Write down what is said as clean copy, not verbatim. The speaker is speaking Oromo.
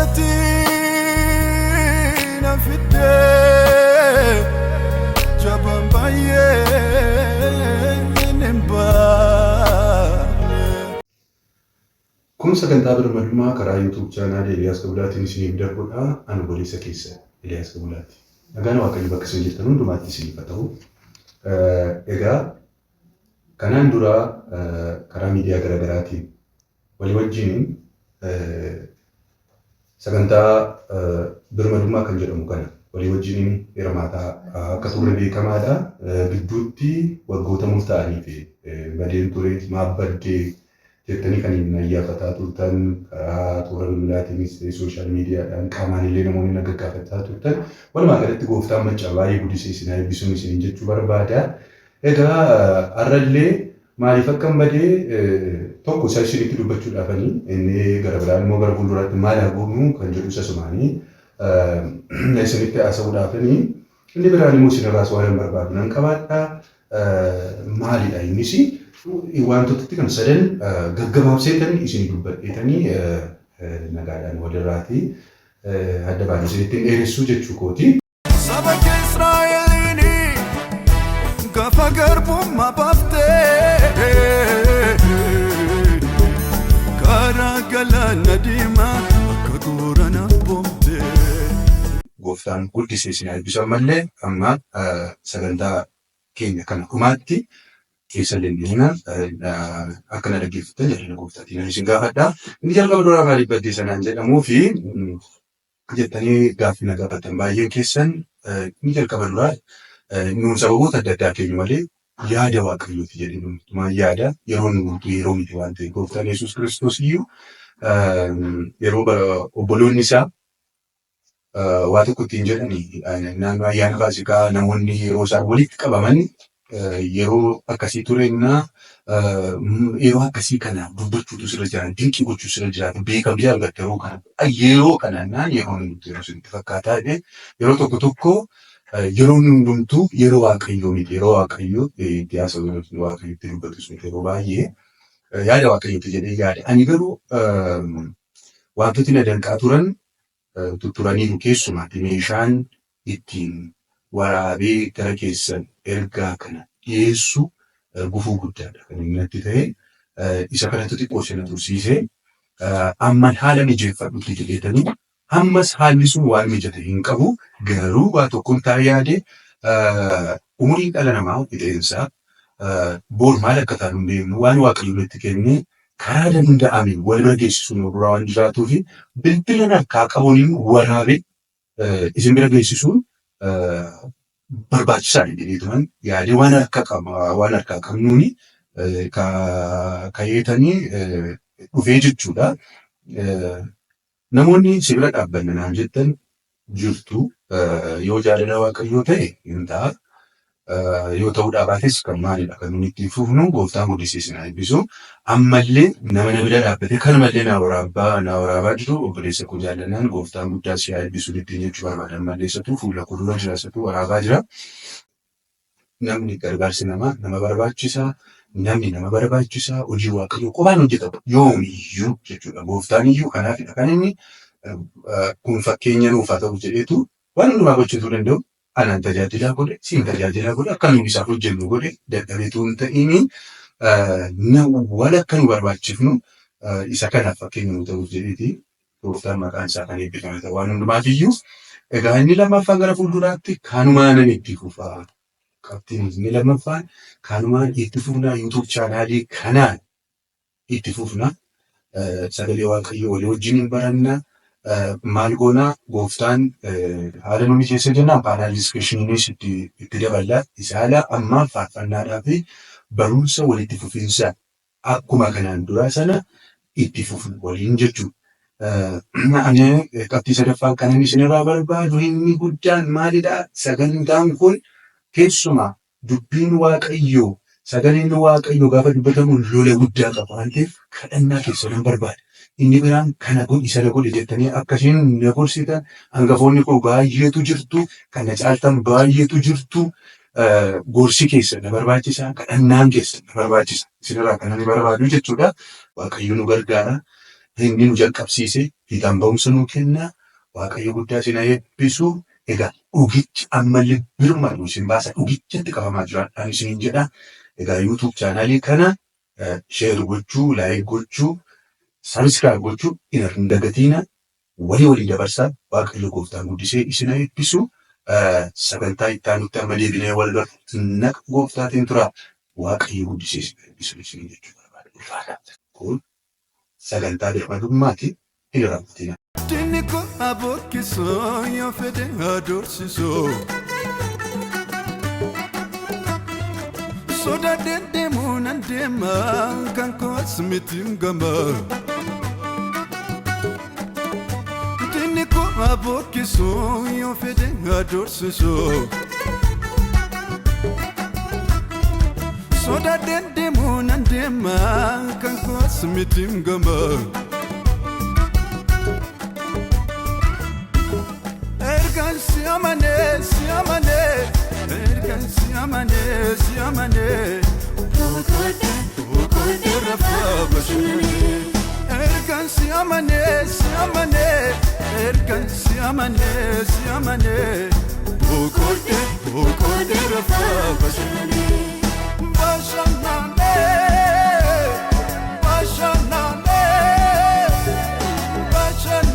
Keetii na fiddee jabaan baay'ee hin baane. Kun sagantaa birmadummaa karaa YouTube chaanaalii Eliyaas Gabulaatiin isiniif darbudha. Ani obboleessa keessan Eliyaas Gabulaati. Nagaan Waaqayyo bakka isin jirtan hundumaatti isiniif haa ta'u. Egaa kanaan dura karaa miidiyaa garaagaraatiin walii wajjiniin sagantaa birmadummaa kan jedhamu kana walii wajjiniin hirmaataa akka turre beekamaadha. Gidduutti waggoota murtaa'aniif badeen ture, maaf baddee jettanii kan hin ayyaafataa turtan, karaa toora bilbilaatiinis ta'e sooshaal miidiyaadhaan qaamaan illee namoonni na gaggaafataa turtan. Walumaa galatti gooftaan maccaa baay'ee guddisee isin haa eebbisuun isiniin jechuu barbaada. Egaa har'allee maaliif akkan bade tokko isa isinitti dubbachuudhaafani, inni gara biraan immoo gara fuulduraatti maal haa goonu kan jedhu isa sumaanii isinitti haasa'uudhaafani, inni biraan immoo isinirraas waan hin barbaadu nan qabaadha. Maalidha innis? Wantootatti kan sadan gaggabaabseetanii isin dubbadheetanii nagaadhaan walirraati adda baanee isinitti hin dheeressuu jechuu kooti. Saba kee Israa'eliin gaafa garbummaa baaftee karaa galaana diimaa akka goorana boomtee. Gooftaan guddisee isin haa eebbisu. Ammallee amma sagantaa keenya kana dhumaatti keessa deemna, akka na dhaggeeffattan jaalala gooftaatiin ani isin gaafadha. Inni jalqaba duraa maaliif baddee sanaan jedhamuu fi jettanii gaaffii na gaafattan baay'een keessan, inni jalqaba duraa nuun sababoota adda addaa keenya malee yaada Waaqayyooti jedhee nuti yaada yeroo nu guutuu yeroo miti waan ta'eef. Gooftaan Yesuus Kiristoos iyyuu yeroo obboloonni isaa waa tokko ittiin jedhani, naannoo ayyaana Faasikaa namoonni yeroo isaan walitti qabaman yeroo akkasii turennaa, yeroo akkasii kana dubbachuutu sirra jira, dinqii gochuu sirra jiraata, beekamtii argatta yeroo kana. Yeroo kana naan yeroo hundumtuu yeroo isinitti fakkaataa jedhee, yeroo tokko tokko yeroon hundumtuu yeroo Waaqayyoo miti, yeroo Waaqayyoo itti haasa'u, Waaqayyo itti dubbatus miti yeroo baay'ee yaada Waaqayyooti jedhee yaada. Ani garuu wantooti na danqaa turan tutturaniiru, keessumaatti meeshaan ittiin waraabee gara keessan ergaa kana dhiyeessu gufuu guddaadha kan inni natti ta'e. Isa kanatu xiqqoo ishee na tursiise. Amman haala mijeeffadhutti jedheetanii, ammas haalli sun waan mijate hin qabu, garuu waa tokkoon taa'ee yaade. Umuriin dhala namaa fixeensa, boor maal akka taanu hin beeknu. Waan Waaqayyo nutti kenne karaa danda'ameen wal bira geessisuun nu dura waan jiraatuu fi bilbila harkaa qabuun waraabee isin bira geessisuun barbaachisaadha jedheetuman yaadee, waan harka qaba waan harkaa qabnuuni ka'eetanii dhufee jechuudha. Namoonni si bira dhaabbanna naan jettan jirtu, yoo jaalala Waaqayyoo ta'e hin ta'a. Yoo ta'uudhaa baates kan maalidha kan nuti ittiin fufnu? Gooftaan guddisee isin haa eebbisu. Ammallee nama na bira dhaabbatee kanumallee na waraabaa na waraabaa jiru, obboleessa koo jaallanaan, gooftaan guddaa si haa eebbisu ittiin jechuu barbaada. Ammallee isatu fuula koo dura jira, isatu waraabaa jira. Namni gargaarsi namaa nama barbaachisa. Namni nama barbaachisa. Hojii Waaqayyoo qofaan hojjetama. Yoomiyyuu jechuudha. Gooftaan iyyuu kanaafidha kan inni kun fakkeenya nuuf haa ta'u jedheetu waan hundumaa gochuutu danda'u. Anaan tajaajilaa godhe, siin tajaajilaa godhe, akka nuyi isaaf hojjennu godhe dadhabeetu hin ta'ini, wal akka nu barbaachifnu isa kanaaf fakkeenya nu ta'uuf jedheeti. Gooftaan maqaan isaa kan eebbifame ta'u waan hundumaaf iyyuu. Egaa inni lammaffaan gara fuulduraatti kanumaanan itti fufaa. Qabxiin inni lammaffaan kanumaan itti fufnaa, YouTube chaanaalii kanaan itti fufna. Sagalee Waaqayyoo walii wajjin hin baranna. Maal goonaa, gooftaan haala nu mijeessee jennaan panel discussioniinis itti daballa. Isa haala ammaa faarfannaadhaa fi barumsa walitti fufinsaan akkuma kanaan duraa sana itti fufna waliin jechuudha. Ani qabxii sadaffaa kanan isinirraa barbaadu inni guddaan maalidha? Sagantaan kun keessumaa dubbiin Waaqayyoo, sagaleen Waaqayyoo gaafa dubbatamu lola guddaa qaba waan ta'eef kadhannaa keessa nan barbaada. Inni biraan kana godhi sana godhi jettanii akkasiin na gorsitan hangafoonni koo baay'eetu jirtu, kan na caaltan baay'eetu jirtu. Gorsi keessan na barbaachisa, kadhannaan keessan na barbaachisa. Isinirraa kan ani barbaadu jechuudha. Waaqayyo nu gargaara. Inni nu jalqabsiise Fiixaan ba'umsa nuu kenna. Waaqayyo guddaa isin haa eebbisu. Egaa dhugichi ammallee birmaduu isin baasa. Dhugichatti qabamaa jiraadhaan isiniin jedha. Egaa YouTube chaanaalii kana share gochuu, like gochuu, subscribe gochuu hin dagatiina. Walii walii dabarsaa. Waaqayyo gooftaan guddisee isin haa eebbisu. Sagantaa itti aanutti amma deebinee wal barru naqa gooftaatiin tura. Waaqayyo guddisee isin haa eebbisu isiniin jechuu barbaada. Ulfaadhaa. Kun sagantaa birmadummaati. Hin irraanfatinaa. Diinni koo haa bokkisoo yoo fedhe haa doorsisoo. Sodaadheen deemuu nan deema kan koos miti gama. Diinni koo haa bokkisoo yoo fedhe haa doorsisoo. Sodaadheen deemuu nan deema kan koos miti gama. Ergaan si amanee si amanee ergaan si amanee si amanee boqodhee rafaa bashannanee. Ergaan si amanee si amanee ergaan si amanee si amanee boqodhee boqodhee rafaa bashannanee. Bashannanee bashannanee bashannanee.